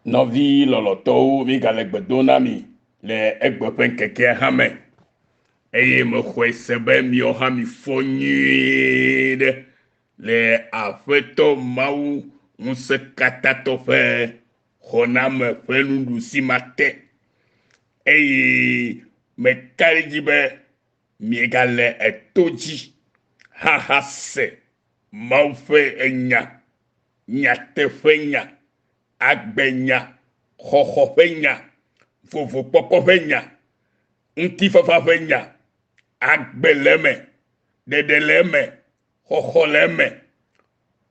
Nɔvi lɔlɔ̃tɔwo, mígale gbe dom na mi le egbe ƒe ŋkekea hã me eye mexɔe se be miawo hã mifɔ nyuie ɖe le Aƒetɔ Mawu Ŋusẽkatãtɔ ƒe xɔname ƒe nuɖusi ma te eye meka ɖe edzi be miegale eto dzi hahase Mawu ƒe enya, nyateƒenya, agbenya, xɔxɔ ƒe nya, vovokpɔkpɔ ƒe nya, ŋutifafa ƒe nya, agbe le eme, ɖeɖe le eme, xɔxɔ le eme,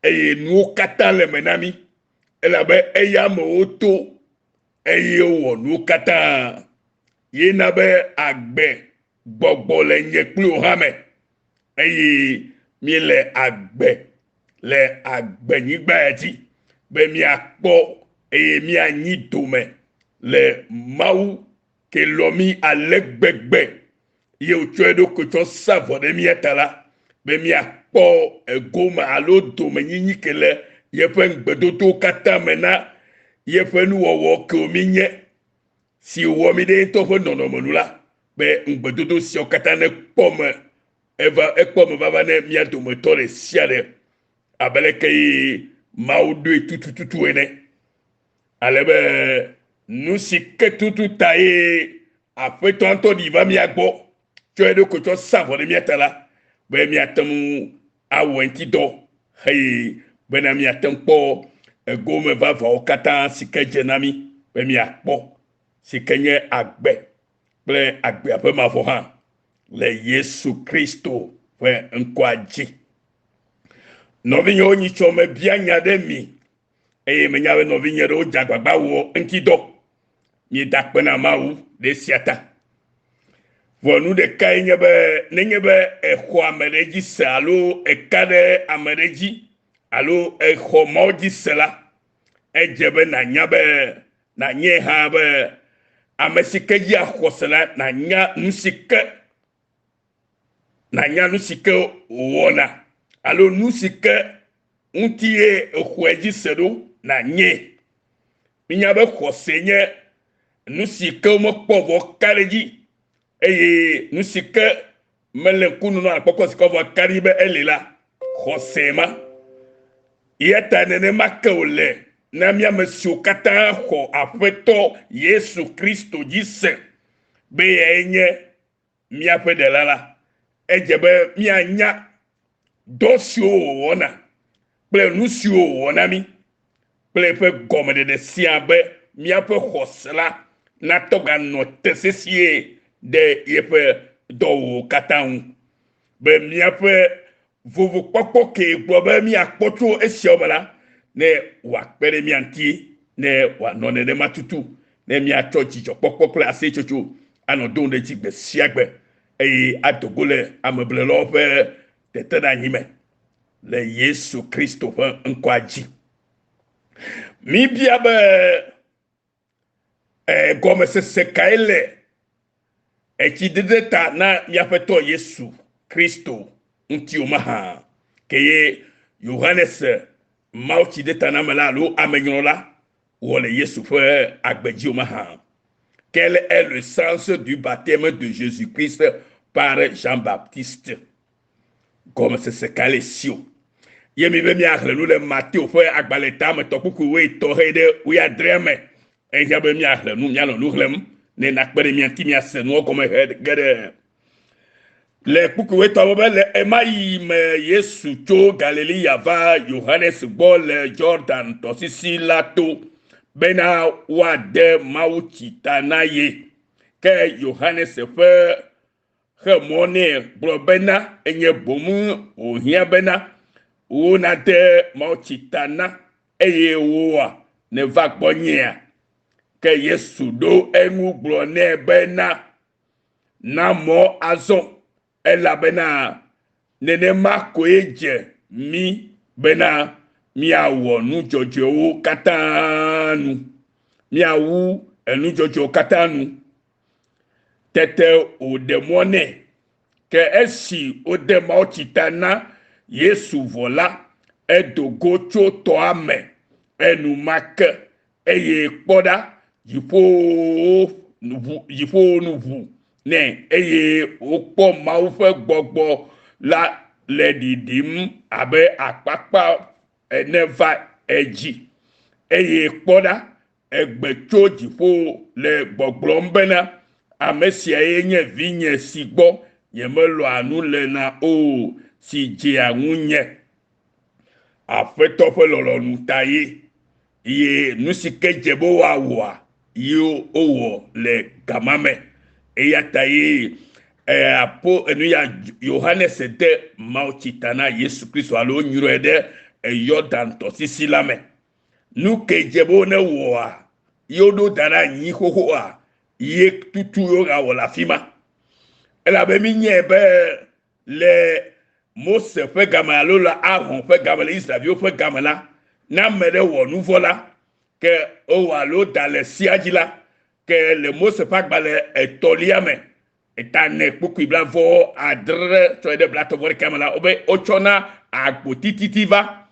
eye nuwo katã le eme na mí elabe eya me woto eye wowɔ nuwo katã. Ye na be agbe gbɔgbɔ le nye kpli wò hã me eye míele agbe le agbenyigba ya dzi be míakpɔ eye míanyi dome le Mawu ke lɔ̃ mí ale gbegbe ye wòtsɔ eɖokui tsɔ sa vɔ ɖe mía ta la, be míakpɔ egome alo domenyinyi ke le yeƒe ŋugbedodowo katã me na yeƒe nuwɔwɔ kewo míenye, si wɔ mí ɖe ye ŋutɔ ƒe nɔnɔme nu la, be ŋugbedodo siawo katã nekpɔ me eva ekpɔ me vava ne mía dometɔ ɖe sia ɖe abe leke ye Mawu ɖoe tutututu ene. Ale be nu si ke tutu ta ye Aƒetɔ ŋutɔ ɖi va mía gbɔ tsɔ eɖokui tsɔ sa vɔ ɖe mía ta la, be míate ŋu awɔ eŋuti dɔ eye bena míate ŋu kpɔ egome vavãwo katã si ke dze na mí be míakpɔ, si ke nye agbe kple agbea ƒe mavɔ hã le Yesu Kristo ƒe ŋkɔa dzi. Nɔvinyewo, nyitsɔ mebia nya ɖe mi eye menya be nɔvinye ɖewo dze agbagba wɔ eŋuti dɔ. Míeda akpe na Mawu ɖe esia ta. Vɔ nu ɖekae nye be nenye be exɔ ame ɖe dzi se alo eka ɖe ame ɖe dzi alo exɔ Mawu dzi se la, edze be nànya be nànyae hã be ame si ke dzi axɔ se la nànya nu si ke nànya nu si ke wòwɔna alo nu si ke ŋuti ye exɔe dzi se ɖo nànyae. Mínya be xɔse nye nu si ke womekpɔ vɔ ka ɖe edzi eye nu si ke mele ŋku nu na akpɔkpɔ si ke vɔ ka ɖe edzi be eli la, xɔse ma. Eya ta nenema ke wòle na mía ame siwo katã xɔ Aƒetɔ Yesu Kristo dzi se be eyae nye míaƒe Ɖela la, edze be míanya dɔ siwo wòwɔna kple nu siwo wòwɔ na mí kple eƒe gɔmeɖeɖe siaa be míaƒe xɔse la natɔ ganɔ te sesĩe ɖe yeƒe dɔwɔwɔwo katã ŋu, be míaƒe vovokpɔkpɔ kee gblɔ be míakpɔ tso esiawo me la, ne wòakpe ɖe mía ŋuti ne wòanɔ nenema tutu, ne míatsɔ dzidzɔkpɔkpɔ kple aseyetsotso anɔ dom ɖe edzi gbe sia gbe eye ado go le ameblelawo ƒe teteɖeanyi me le Yesu Kristo ƒe ŋkɔa dzi. Míbia be E, gɔmesese kae le etsidede ta na míaƒetɔ Yesu Kristo ŋuti o mahã? Ke ye Yohanes Mawutsidetanamela alo amenyrɔla wɔ le Yesu ƒe agbe dzi o mahã? Quel est le sens du baptême de Jésus-Christ par Jean-Baptiste? Gɔmesese kae le esi o? Ye mi be míaxlẽ nu le Mateo ƒe agbalẽ tametɔ kpukpui wuietɔ̃ hee ɖe wuiadrea me. Ehiã be míaxlẽ nu, míanɔ nu xlẽm ne nakpe ɖe mía ŋuti míase nua gɔme geɖe. Le kpukpui wuietɔ̃a me be le ɣemaɣi me Yesu tso Galilea va Yohanes gbɔ le Jordan tɔsisi la to bena woade mawutsi ta na ye. Ke Yohanes ƒe xe mɔ nɛ gblɔ bena, Enye boŋ wòhiã bena, wò nade mawutsi ta na, eye wòa nèva gbɔnyea? Ke Yesu ɖo eŋu gblɔ nɛ bena, Na mɔ azɔ, elabena nenema koe dze mí bena míawɔ nu dzɔdzɔewo katã nu, míawu enu dzɔdzɔewo katã nu. Tete wòɖe mɔ nɛ. Ke esi wode mawutsi ta na Yesu vɔ la, edo go tso tɔa me enumake. Eye kpɔ ɖa, dziƒowo ʋu, dziƒowo nu ʋu nɛ eye wokpɔ Mawu ƒe gbɔgbɔ la le ɖiɖim abe akpakpa ene va edzi. Eye kpɔ ɖa, egbe tso dziƒo le gbɔgblɔm bena, Ame siae nye vinye si gbɔ nyemelɔ̃a nu lena o, si dzea ŋunye. Aƒetɔ ƒe lɔlɔ̃nu ta ye, eye nu si ke dze be woawɔa, ye wowɔ le gama me. Eya ta ye apo enu ya Yohanes de mawutsi ta na Yesu Kristo alo nyrɔe ɖe Yɔdan tɔsisi la me. Nu ke dze be wonewɔa, ye woɖo da ɖe anyi xoxoa, ye tutu ye wogawɔ le afi ma. Elabe míenyae be le Mose ƒe game alo le Aron ƒe game le Israelviwo ƒe game la, ne ame ɖe wɔ nu vɔ̃ la, ke wowɔ alo da le sea dzi la, ke le Mose ƒe agbalẽ etɔ̃lia me, eta ene kpukpui blaeve adre tsɔe ɖe blaetɔ̃ vɔ ɖeka me la, wobe wotsɔna agbo tititi va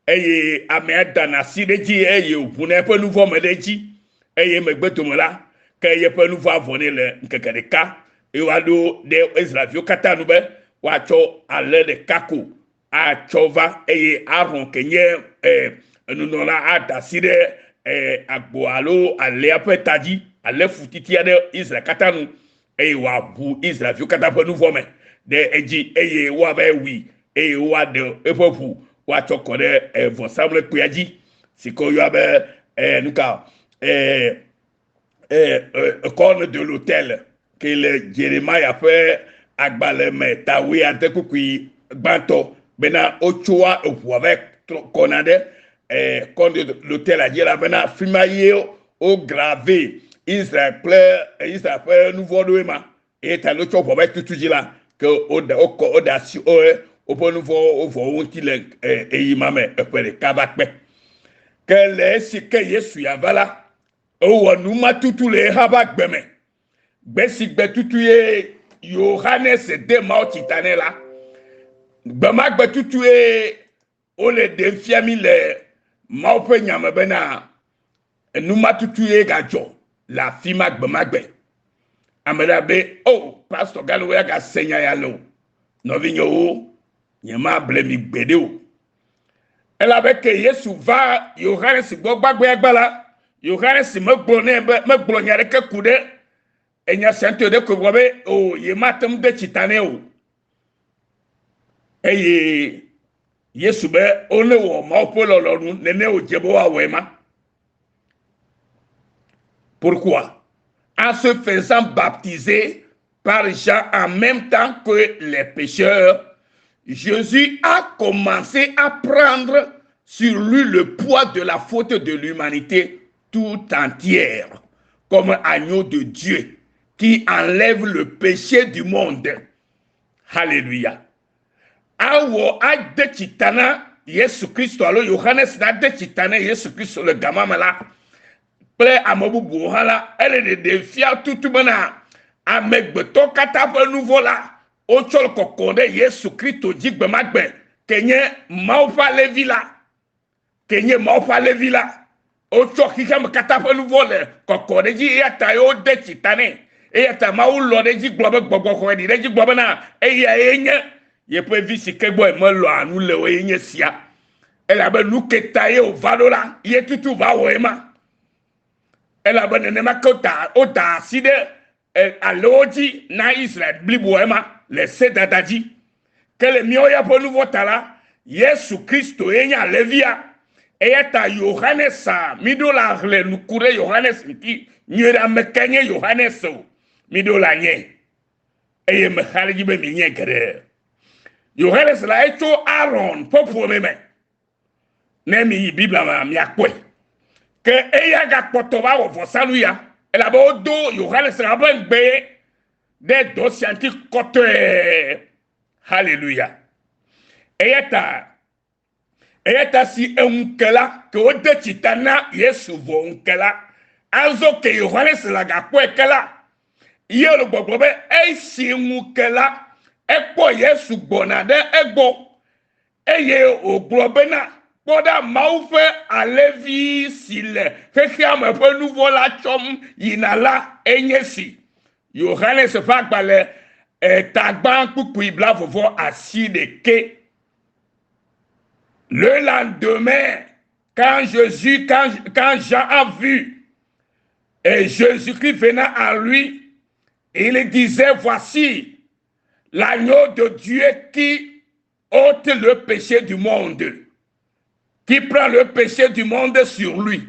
eye amea dana asi ɖe edzi eye wòʋuna eƒe nu vɔ̃ me ɖe edzi eye megbe dome la, ke yeƒe nu vɔ̃a vɔ nɛ le ŋkeke ɖeka eye woaɖo ɖe Israelviwo katã nu be woatsɔ alẽ ɖeka ko atsɔ va eye Aron ke nye e, nunɔla ada asi ɖe e, agbo alo alẽa ƒe ta dzi, alẽ fu titia ɖe Israel katã nu eye wòaʋu Israelviwo katã ƒe nu vɔ̃ me ɖe edzi eye woava wui eye woaɖe eƒe ʋu woatsɔ kɔ ɖe e, vɔsamlekpuia dzi si ke woyɔa be e, nuka e, e, e, corne de l'autel ke le Jeremia ƒe agbalẽ me ta wuiade kpukpui gbãtɔ bena wotsoa eʋua va kɔna ɖe e, corne de l'autel dzi elabena fi ma ye wograve Israel kple Israel ƒe nu vɔ̃ ɖoe ma eye ta ne wotsɔ ʋua va tutu dzi la ke woɖe wokɔ woɖe asi wo woƒe nu vɔ̃wo wovɔ wo ŋuti le eyi ma me eƒe ɖeka va kpe. Ke le esi ke Yesu ya va la, ewɔ nu ma tutu le eha ƒe agbe me. Gbe si gbe tutu ye Yohanes de mawutsi ta nɛ la, gbe ma gbe tutu ye wole ɖem fia mí le Mawu ƒe nya me bena enu ma tutu ye gadzɔ le afi ma gbe ma gbe. Ame ɖe be, o, oh, pastor Galo ya gase nya ya le o. Nɔvinyewo, nyemable mi gbeɖe o. Elabe ke Yesu va Yohanes gbɔ gbagbeagba la, Yohanes megblɔ nɛ be megblɔ nya ɖeke ku ɖe enya sia ŋutɔ ɖe ko gblɔ be o yemate ŋu de tsi ta nɛ o. Eye Yesu be wone wɔ Mawu ƒe lɔlɔ̃nu nene wòdze be woawɔe ma. Pourquoi? En se faisant baptiser par Jean en même temps que les pécheurs, Jésus a commencé à prendre sur lui le poids de la faute de l'humanité tout entière, comme agneau de Dieu qui enlève le péché du monde. Alléluia. Awɔ ade tsi ta na Yesu Kristo alo Yohanes nade tsi ta na Yesu Kristo le gama me la kple ame bubuwo hã la, ele ɖeɖe fia tutu bena amegbetɔ katã ƒe nu vɔ̃ la wotsɔ le kɔkɔm ɖe Yesu Kristo dzi gbemagbe ke nye Mawu ƒe alẽvi la. Ke nye Mawu ƒe alẽvi la. Wotsɔ xexeame katã ƒe nu vɔ̃ le kɔkɔ ɖe edzi eya ta wode tsi ta nɛ. Eya ta Mawu lɔ̃ ɖe edzi gblɔ be gbɔgbɔ xɔe ɖi ɖe edzi gblɔ bena eyae nye yeƒe vi si ke gbɔ melɔ̃a nu le o ye nye sia. Elabe nu ke ta ye wòva ɖo la, ye tutu va wɔe ma. Elabe nenema ke woda woda asi ɖe alewo dzi na Israel bliboa ema le sedada dzi. Ke le míawo ya ƒe nu vɔ̃ ta la, Yesu Kristo ye nye alẽvia. Eya ta Yohanes a, míɖo la xlẽ nu ku ɖe Yohanes ŋuti nyuie ɖe. Ame kae nye Yohanes o? Míɖo la nye. Eye mexa ɖe edzi be mienye geɖe. Yohanes la etso Aron ƒe ƒome me. Ne miyi Biblia mea, miakpɔe. Ke eya gakpɔtɔ va wɔ vɔsanu ya, elabe wodo Yohanes hã ƒe ŋugbe ɖe dɔ sia ŋuti kɔtɔe. Haleluya. Eya ta eya ta si eŋu ke la, ke wode tsi ta na Yesu vɔ ŋu ke la, azɔ ke Yohanes la gakpɔe ke la, ye wòle gbɔgblɔ be esi ŋu ke la, ekpɔ Yesu gbɔna ɖe egbɔ eye wògblɔ bena, Kpɔ ɖa, Mawu ƒe Alẽvi si le xexea me ƒe nu vɔ̃ la tsɔm yina la enye esi. Yohanes ƒe agbalẽ etagbã kpukpui blavɔvɔ asiɖekɛ. Le lendemain, quand Jésus, quand, quand Jean a vu et Jésus-Christ venant à lui, il disait, voici l'agneau de Dieu qui ôte le péché du monde, qui prend le péché du monde sur lui.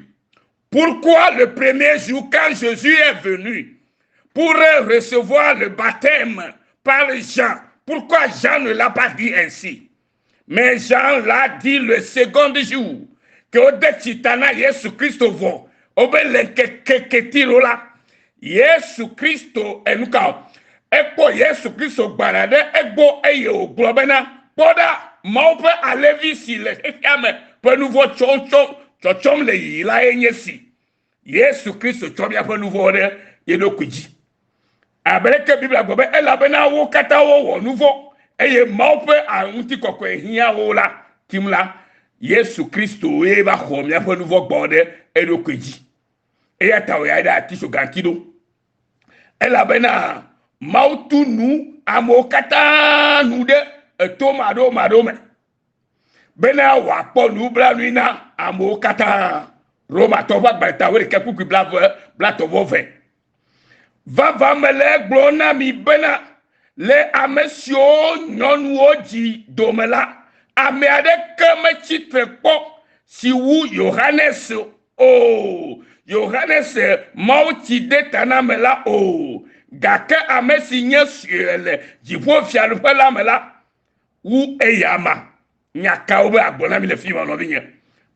Pourquoi le premier jour, quand Jésus est venu pour recevoir le baptême par Jean, pourquoi Jean ne l'a pas dit ainsi? Mais Jean l'a dit le second jour, ke wode tsi ta na Yesu Kristo vɔ, wobe le ŋkeke ketiro la, Yesu Kristo enuka o, ekpɔ Yesu Kristo gbana ɖe egbɔ eye wògblɔ bena, Kpɔ ɖa, Mawu ƒe Alẽvi si le xexea me ƒe nu vɔ̃ tsɔtsɔm tsɔtsɔm le yiyi lae nye esi. Yesu Kristo tsɔ míaƒe nu vɔ̃wo ɖe ye ɖokui dzi. Abe leke Biblia gblɔ be elabena wo katã wowɔ nu vɔ̃ eye Mawu ƒe ŋutikɔkɔe hiã wo la tim la, Yesu Kristoe va xɔ míaƒe nu vɔ̃ gbɔ ɖe eɖokui dzi. Eya ta wòya ɖe atitsoga ŋuti ɖo. Elabena Mawu tu nu amewo katã nu ɖe eto maɖomaɖo me bena wòakpɔ nublanui na amewo katã. Romatɔ ƒe agbalẽ ta wuiɖekɛ kpukpui blaeve blatɔ̃ vɔ eve. Vavã mele egblɔm na mi bena, le ame siwo nyɔnuwo dzi dome la, ame aɖeke metsi tre kpɔ si wu Yohanes o. Yohanes Mawutsidetaname la o. Gake ame si nye sue le dziƒofiaɖuƒe la me la, wu eyama. Nya kawo be agblɔ na mi le fi ma, nɔvinye?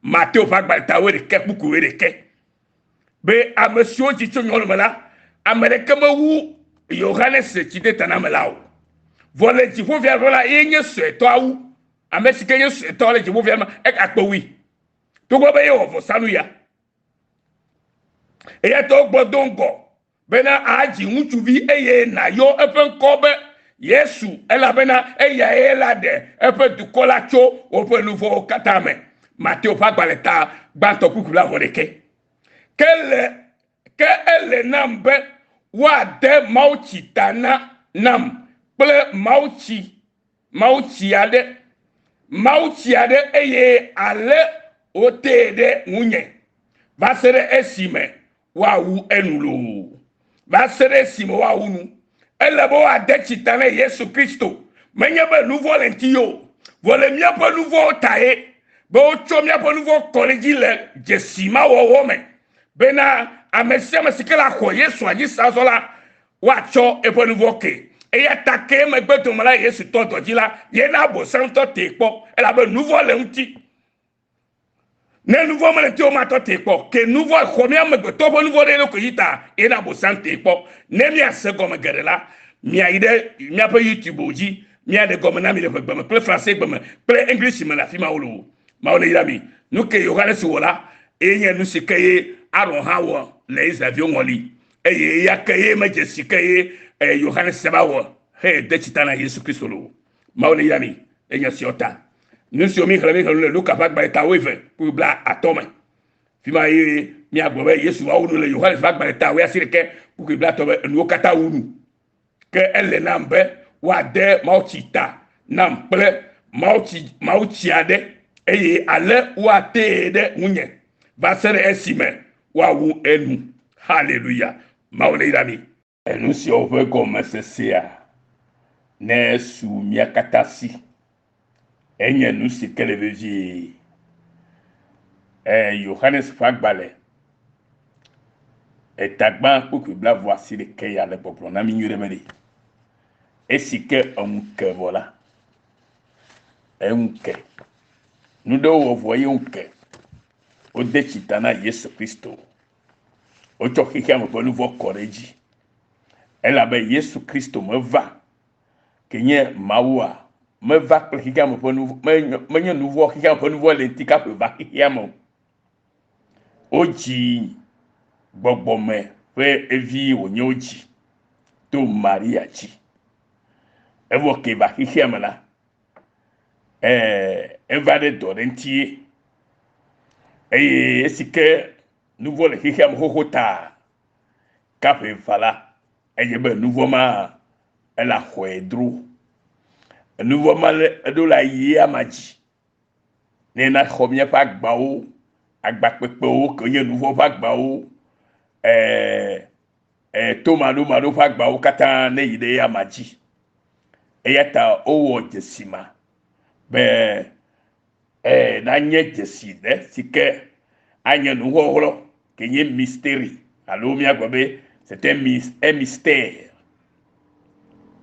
Mateo ƒe agbalẽ ta wuiɖekɛ kpukpui wuiɖekɛ. Be ame siwo dzi tso nyɔnu me la, ame ɖeke mewu Yohanes Tsidetaname la o. Vɔ le dziƒofiaɖuƒe la, ye nye suetɔa wu. Ame si ke nye suetɔ le dziƒofiaɖuƒe ma, egakpe wui. Togbɔ be yewɔ vɔsanu ya. Eya ta wogblɔ do ŋgɔ bena adzi ŋutsuvi eye nàyɔ eƒe ŋkɔ be Yesu, elabena eyae la ɖe eƒe dukɔ la tso woƒe nu vɔ̃wo katã me. Mateo ƒe agbalẽ ta gbãtɔ kpukpui blaeve ɖekɛ. Ke le ke ele nam be woade mawutsi ta na nam kple mawutsi mawutsi aɖe mawutsi aɖe eye ale wotee ɖe ŋunye va se ɖe esime woawu enu loo. Va se ɖe esime woawu nu. Ele be woade tsi ta na Yesu Kristo. Menye be nu vɔ̃ le ŋuti ye o, vɔ le míaƒe nu vɔ̃wo ta ye, be wotsɔ míaƒe nu vɔ̃ kɔ ɖe edzi le dzesi ma wɔwɔ me, bena ame sia ame si ke la xɔ Yesua dzi se azɔ la, woatsɔ eƒe nu vɔ̃ ke. Eya ta ke emegbe dome la Yesu tɔ dɔ dzi la, ye na Abosam ŋutɔ tee kpɔ, elabe nu vɔ̃ le eŋuti. Ne nu vɔ̃ mele ŋutiwò matɔ tee kpɔ, ke nu vɔ̃ xɔ mía amegbetɔ ƒe nu vɔ̃ ɖe eɖokui dzi ta ye na Abosam tee kpɔ. Ne míase gɔme geɖe la, miayi ɖe míaƒe YouTube dzi, míaɖe gɔme na mi le ʋegbe me kple Fransegbe me kple English me le afi ma loo. Mawu neyra mi. Nu ke Yohanes wɔ la, eye nye nu si ke ye Aron hã wɔ le Israel-viwo ŋɔli. Eye eya ke ye medze si ke ye Yohanes sia va wɔ heye de tsi ta na Yesu Kristo loo. Mawu neyra mi le nya siawo ta. Nu siwo míxlẽ míxlẽ nu le Luka ƒe agbalẽ ta wuieve kpukpui blaatɔ̃ me. Fi ma ye míagblɔ be Yesu va wu nu le Yohanes ƒe agbalẽ ta wuiasiɖekɛ kpukpui blaetɔ̃ be enuwo katã wu nu. Ke ele nam be woade mawutsi ta nam kple mawutsi mawutsi aɖe eye ale woatee ɖe ŋunye va se ɖe esime woawu enu. Haleluya! Mawu neyra mi. Enu siawo ƒe gɔmesesea nesu mía katã si. Enye nu si ke le vevie. E Yohanes ƒe agbalẽ etagbã kpukpui blaeve-asiɖekɛ ya le gbɔgblɔ na mí nyuie ɖe be ɖe esi ke eŋu ke vɔ la, eŋu ke. Nu ɖewo wɔ vɔ ye ŋu ke. Wode tsi ta na Yesu Kristo. Wotsɔ xexea me ƒe nu vɔ̃ kɔ ɖe edzi. Elabe Yesu Kristo meva ke nye Mawua, meva kple xexea me ƒe nu menye nu vɔ̃ xexea me ƒe nu vɔ̃ le ŋuti kaƒe va xexea me o. Wodzi gbɔgbɔme ƒe evi wònye wodzi to Maria dzi. Evɔ ke va xexea me la, eva ɖe dɔ ɖe ŋuti ye. Eye esi ke nuvɔ̃ le xexea me xoxo ta, kaƒe va la, enye be nuvɔ̃ ma ele axɔe dro. Enuvɔ̃ ma le eɖo le ayi ama dzi ne naxɔ míaƒe agbawo, agba kpekpewo ke nye nuvɔ̃ ƒe agbawo, ɛɛ tomaɖomaɖo ƒe agbawo katã ne yi ɖe eyama dzi. Eya ta wowɔ dzesi ma be nanye dzesi ɖe si ke anye nuxɔxlɔ ke nye mysteri alo míagblɔ be c'est un mystère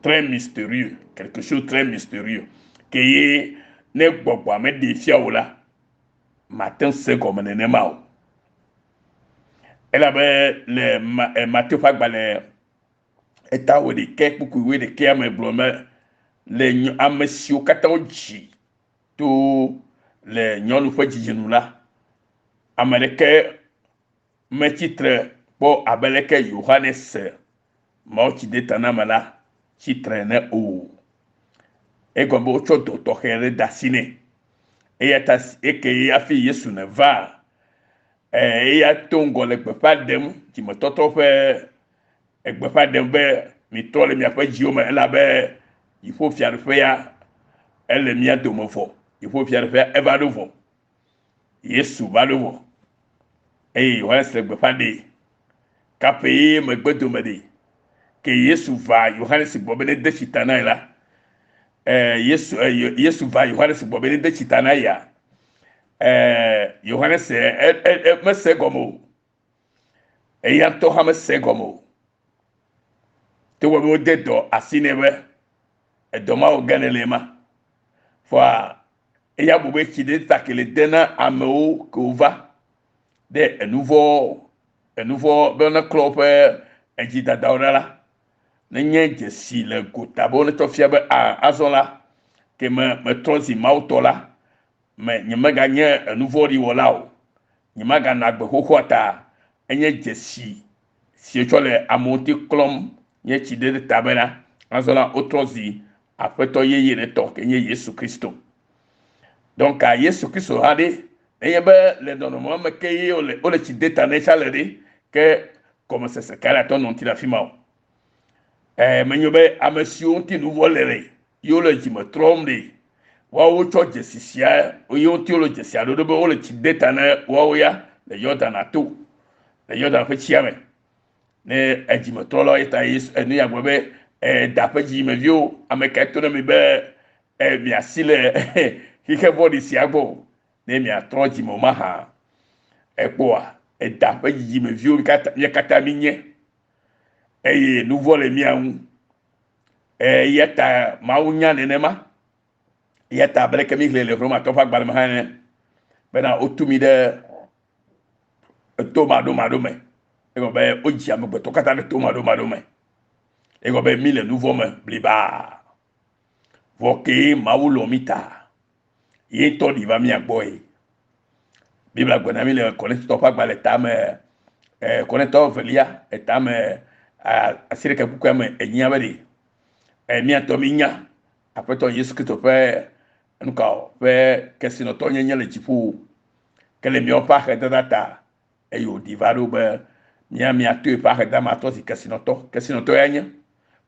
très mystérieux, quelque chose très mystérieux ke ye ne gbɔgbɔa meɖee fia wò la, mate ŋu se gɔme nenema o. Elabe le Mateo ƒe agbalẽ eta wuiɖekɛ kpukpui wuiɖekɛa me gblɔ be le ame siwo katã wodzi to le nyɔnu ƒe dzidzi nu la, ame ɖeke metsitre kpɔ abe leke Yohanes Mawutsidetaname la tsitre ene o. Egɔme be wotsɔ dɔ tɔxɛ aɖe de asi nɛ. Eya ta eke hafi Yesu neva, eya to ŋgɔ le gbeƒã ɖem dzimetɔtrɔ ƒe gbeƒã ɖem be mitrɔ le miaƒe dziwo me elabe dziƒofiaɖuƒea ele mía dome vɔ. Dziƒofiaɖuƒea eva ɖo vɔ. Yesu va ɖo vɔ eye Yohanes le gbeƒã ɖee. Kaƒe ye megbe dome ɖee. Ke Yesu va Yohanes gbɔ be nede tsi ta na ye la, Yesu Yesu va Yohanes gbɔ be nede tsi ta na yea, Yohanes mese egɔme o. Eya ŋutɔ hã mese egɔme o. Togbɔ be wode dɔ asi nɛ be edɔ ma wɔ ge nele ma. Vɔa eya bu be tsi ɖe ta ke le de na amewo ke wova ɖe enuvɔ enuvɔ be woneklɔ woƒe edzidadawo ɖa la, nenye dzesi le gota be wonetsɔ fia be a azɔ la ke me metrɔ zi Mawu tɔ la, me nyemeganye enuvɔ̃ɖi wɔla o. Nyemaganɔ agbe xoxoa ta. Enye dzesi si wotsɔ le amewo ŋuti klɔm nye tsi ɖe ɖe ta bena azɔ la wotrɔ zi Aƒetɔ yeye ɖe tɔ ke nye Yesu Kristo. Donc Yesu Kristo hã ɖe nenye be le nɔnɔme me ke ye wole wole tsi de ta nɛ tsã le ɖe ke gɔmesese ka le atɔ nɔ ŋuti le afi ma o. Menyo be ame siwo ŋuti nu vɔ̃ le ɖe ye wole dzime trɔm ɖe woawo tsɔ dzesi sia ye ŋuti wole dzesi aɖo ɖo be wole tsi de ta ne woawo ya le Yɔdan ato le Yɔdan ƒe tsia me. Ne edzimetrɔlawo ye ta Yesu enu ya gblɔ be da ƒe dzidzimeviwo ame kae to na mi be miasi le xixe vɔ̃ɖi sia gbɔ o ne miatrɔ dzime o mahã. Ekpɔa eda ƒe dzidzimeviwo mía katã míenye eye nu vɔ̃ le mía ŋu. Eya ta Mawu nya nenema. Eya ta abe leke míxlẽe le Romatɔwo ƒe agbalẽ me hã ene bena wotu mí ɖe tomaɖomaɖo me. Egɔme be wodzi amegbetɔ katã ɖe tomaɖomaɖo me. Egɔme be mí le nu vɔ̃ me blibaa. Vɔ kee Mawu lɔ̃ mí ta ye ŋutɔ ɖi va mía gbɔe. Biblia gblɔ na mí le Korintotɔwo ƒe agbalẽ tame Korintotɔwo evelia etame asiɖeke kpukpui ame enyia be ɖe mía ŋutɔ mínya Aƒetɔ Yesu Kristo ƒe nuka ƒe kesinɔtɔ nyenye le dziƒo ke le míawo ƒe axedada ta eye wòɖi va ɖo be mía míato eƒe axedada ma atrɔ zi kesinɔtɔ. Kesinɔtɔ ya nye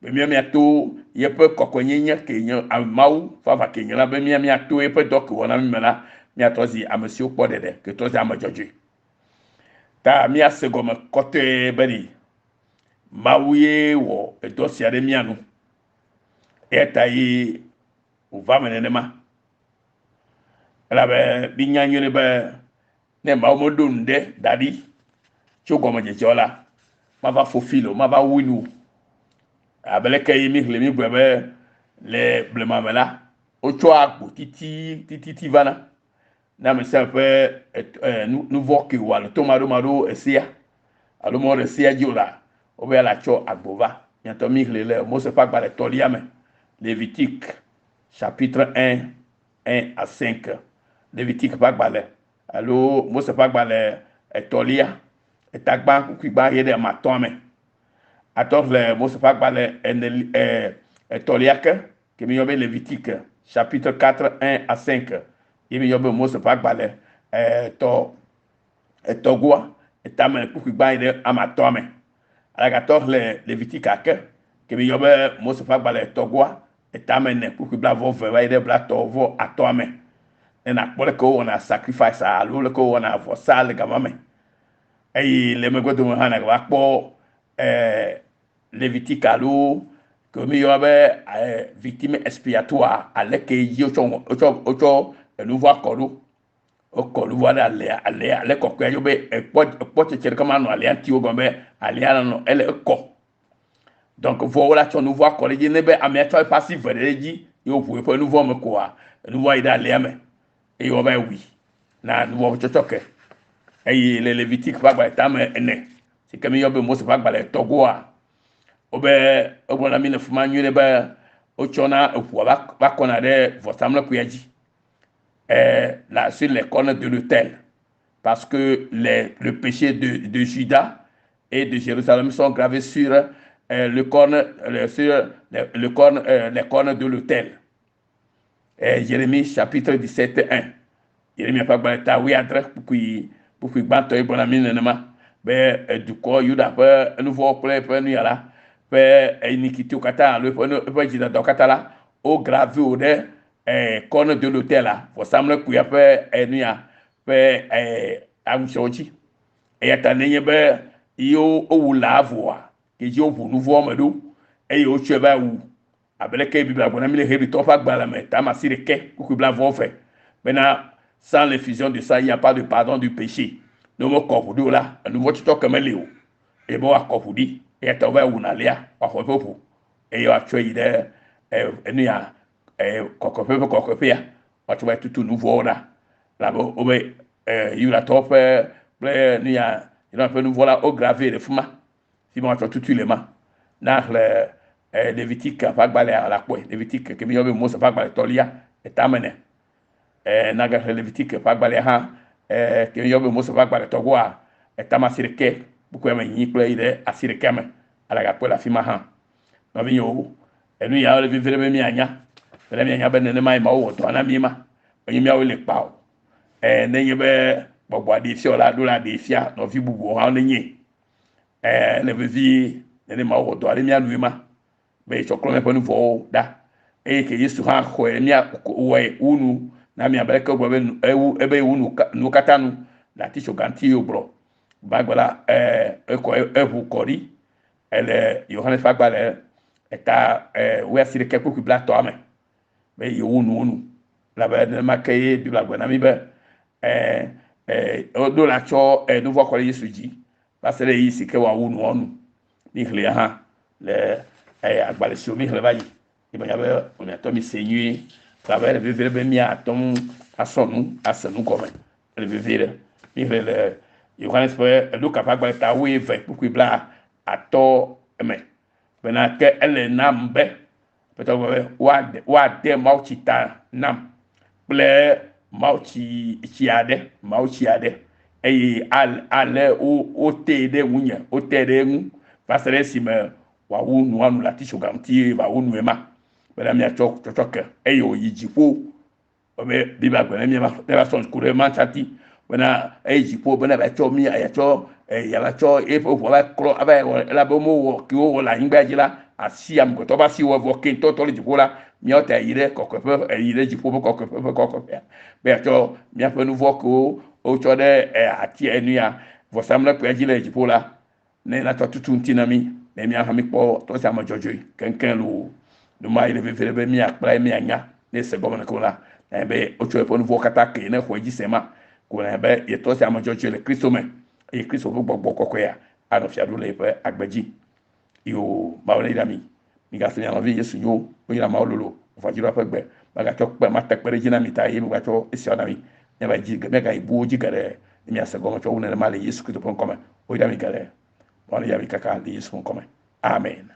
be mía míato yeƒe kɔkɔenyenye ke nye Mawu vavã ke nye la be mía míato eƒe dɔ ke wɔna mí me la míatrɔ zi ame siwo kpɔ ɖeɖe ke trɔ zi ame dzɔdzɔe. Ta míase gɔme kɔtɔe be ɖi Mawu ye wɔ edɔ sia ɖe mía nu. Eya ta ye wòva me nenema. Elabe mínya nyuie be ne Mawu meɖo nu ɖe da ɖi tso gɔmedzedzea la, mava fofil o, mava wui nu o. Abe leke ye míxlẽ mígblɔe be le blema me la, wotsɔa agbo titi tititi vana ne ame sia ame ƒe nu vɔ̃ ke wòwɔ alo tomaɖomaɖo esea alo mewɔ ɖe sea dzi o la, wobe ya la tsɔ agbo va. Míatɔ míxlẽ le Mose ƒe agbalẽ etɔ̃lia me, Lévitique chapitre 1, 1 à 5. Lévitique ƒe agbalẽ alo Mose ƒe agbalẽ etɔ̃lia, etagbã kpukpui gbã ɣe ɖe ame atɔ̃a me. Atɔ xlẽ Mose ƒe agbalẽ ene etɔ̃lia ke, ke míeyɔ be Lévitique chapitre 4, 1 à 5 ye míeyɔ be Mose ƒe agbalẽ etɔ. Etɔgoa etame kpukpui gbã yi ɖe ame atɔ̃a me. Alagatɔ xlẽ Levitique ake ke mi yɔ be Mose ƒe agbalẽ etɔgoa etame ene kpukpui blaeve ve va yi ɖe blatɔ̃ vɔ atɔ̃a me. Ne nakpɔ leke wowɔna sacrifice alo leke wowɔna vɔsa le gama me. Eye le megbe dome hã nagava kpɔ Levitique alo ke mi yɔ be victime expiatoire aleke dzi wotsɔ wotsɔ wotsɔ enuvɔa kɔ ɖo. Wokɔ nuvɔa ɖe alia alia ale kɔkɔea dzo be ekpɔ ekpɔ tsetse ɖeke manɔ alia ŋuti o gɔme be alia nɔ ele ekɔ. Donc vɔ wo la tsɔ nuvɔa kɔ ɖe edzi ne be amea tsɔ eƒe asi ve ɖe edzi ye woʋu eƒe nuvɔ me koa enuvɔa yi ɖe alia me eye woava wui na nuvɔ tsɔtsɔ ke. Eye le Levitique ƒe agbalẽ tame ene si ke mi yɔ be Mose ƒe agbalẽ tɔgoa wobe egblɔ na mi le fi ma nyuie ɖe be wotsɔna eʋua va kɔna ɖe vɔsamlekpuia dzi. Là, sur les cornes de l'autel. Parce que le péché de Juda et de Jérusalem sont gravés sur le corne, sur le corne, les cornes de l'autel. Jérémie chapitre 17, 1. Jérémie ƒe agbalẽ ta wuiadre kpukpui kpukpui gbãtɔ ye gblɔ na mi nenema be dukɔ Yuda ƒe nuvɔ̃wo kple eƒe nu ya la ƒe iniquité katã alo eƒe eƒe dzidadawo katã la wo grave wo ɖe corne de l'autel la vɔsamlekpuia ƒe nu ya ƒe aŋutsɛwo dzi. Eya ta nenye be yewo wowu lã vɔa ke dzi woʋu nuvɔ̃ me ɖo eye wotsɔe va wu abe leke Biblia gblɔ na mi le Hebritɔwo ƒe agbalẽ me tame asi ɖeke kpukpui blaeve ve bena sans l'effusion de sang il n'y a pas de pardon du péché. Ne womekɔ ʋu ɖi o la enuvɔ̃ tsɔtsɔ ke meli o eye be woakɔ ʋu ɖi eya ta wova wuna lia woaxɔ eƒe ʋu eye woatsɔe yi ɖe enu ya kɔkɔƒe ƒe kɔkɔƒea woatsɔ va tutu nuvɔ̃wo ɖa elabe wobe Yudatɔwo ƒe kple nu ya Yudatɔwo ƒe nuvɔ̃ la wo grave ɖe fi ma fi ma woatsɔ tutui le ma. Na xlẽ Levitique ƒe agbalẽa la kpɔe. Levitique ke mi yɔ be Mose ƒe agbalẽ tɔlia etame ne. Nagaxlẽ Levitique ƒe agbalẽa hã ke mi yɔ be Mose ƒe agbalẽ tɔgoa etame asi ɖeke kpukpui ame enyi kple yi ɖe asi ɖeka me ale gakpɔe le afi ma hã. Nɔvinyewo enu ya le vevie be mianya bena mianya be nenema yi Mawu wɔ dɔa na mi ma menye míawoe le kpa o. Nenye be gbɔgbɔa ɖee fia o la ɖo la ɖee fia nɔvi bubuwo hã nenye. Ele vevie nenema wɔ dɔ ɖe mía nue ma be yetsɔ klɔ míaƒe nuvɔ̃wo ɖa eye ke Yesu hã xɔe mía wɔe wu nu na mi abe leke wogblɔ be ewu ebe yewu nu nuwo katã nu le atitsoga ŋuti ye wògblɔ. Gbãgbe la ekɔ eʋu kɔ ɖi ele Yohanes ƒe agbalẽ eta wuiasiɖeke kpukpui blatɔ̃a me be yewu nuwo nu. Elabe nenema ke ye Biblia gblɔ na mi be woɖo la tsɔ nuvɔ̃ kɔ ɖe Yesu dzi va se ɖe ɣeyiɣi si ke wòawu nua nu. Mixlẽa hã le agbalẽ siwo mixlẽ va yi. Ye menya be miatɔ mi se nyuie. Elabe ele vevie be míate ŋu asrɔ̃ nu ase nu gɔme. Ele vevie ɖe. Mixlẽ le Yohanes ƒe Luka ƒe agbalẽ ta wuieve kpukpui bla atɔ̃ me bena ke ele nam be Aƒetɔ gblɔ be woade woade mawutsi ta nam kple mawutsi tsi aɖe mawutsi aɖe eye ale wo wotee ɖe ŋunye wotee ɖe eŋu va se ɖe esime wòawu nua nu le atitsoga ŋuti eye wòawu nue ma bena míatsɔ tsɔtsɔ ke eye wòyi dziƒo be Biblia gblɔ ne míava míava sɔ ŋku ɖe matsati bena eyi dziƒo bena yeatsɔ mí yeatsɔ yeava tsɔ eƒe ʋu ava klɔ ava wɔ elabe womewɔ ke wowɔ le anyigba dzi la asi amegbetɔ ƒe asi wɔ vɔ ke ŋutɔŋutɔ le dziƒo la míawo ta yi ɖe kɔkɔeƒe yi ɖe dziƒo ƒe kɔkɔeƒe ƒe kɔkɔeƒea be yeatsɔ míaƒe nu vɔ̃ kewo wotsɔ ɖe ati enu ya vɔsamlekpuia dzi le dziƒo la ne natsɔ tutu ŋuti na mí ne míawo hã míkpɔ tɔ sia ame dzɔdzɔe keŋkeŋ loo. Nu ma yi le vevie be míakpla ye míanya ne ese gɔme ko la na be wotsɔ eƒe nu vɔ̃wo katã ke ne xɔe dzi se ma ko na be yetɔ sia ame dzɔdzɔe le Kristo me eye Kristo ƒe gbɔgbɔ kɔkɔea anɔ fia ɖum le yeƒe agbe dzi. Yo Mawu ne yra mi. Migase mia nɔvi Yesu nyo woyra Mawu lolo vɔdziɖoa ƒe gbe magatsɔ kpe mate kpe ɖe edzi na mi ta ye megatsɔ esia na mi. Míava dzi míagayi buwo dzi geɖe ne miase gɔme tsɔ wu nenema le Yesu Kristo ƒe ŋkɔme. Woyra mi geɖe. Mawu ne yra mi kaka le Yesu ƒe ŋkɔme. Amen.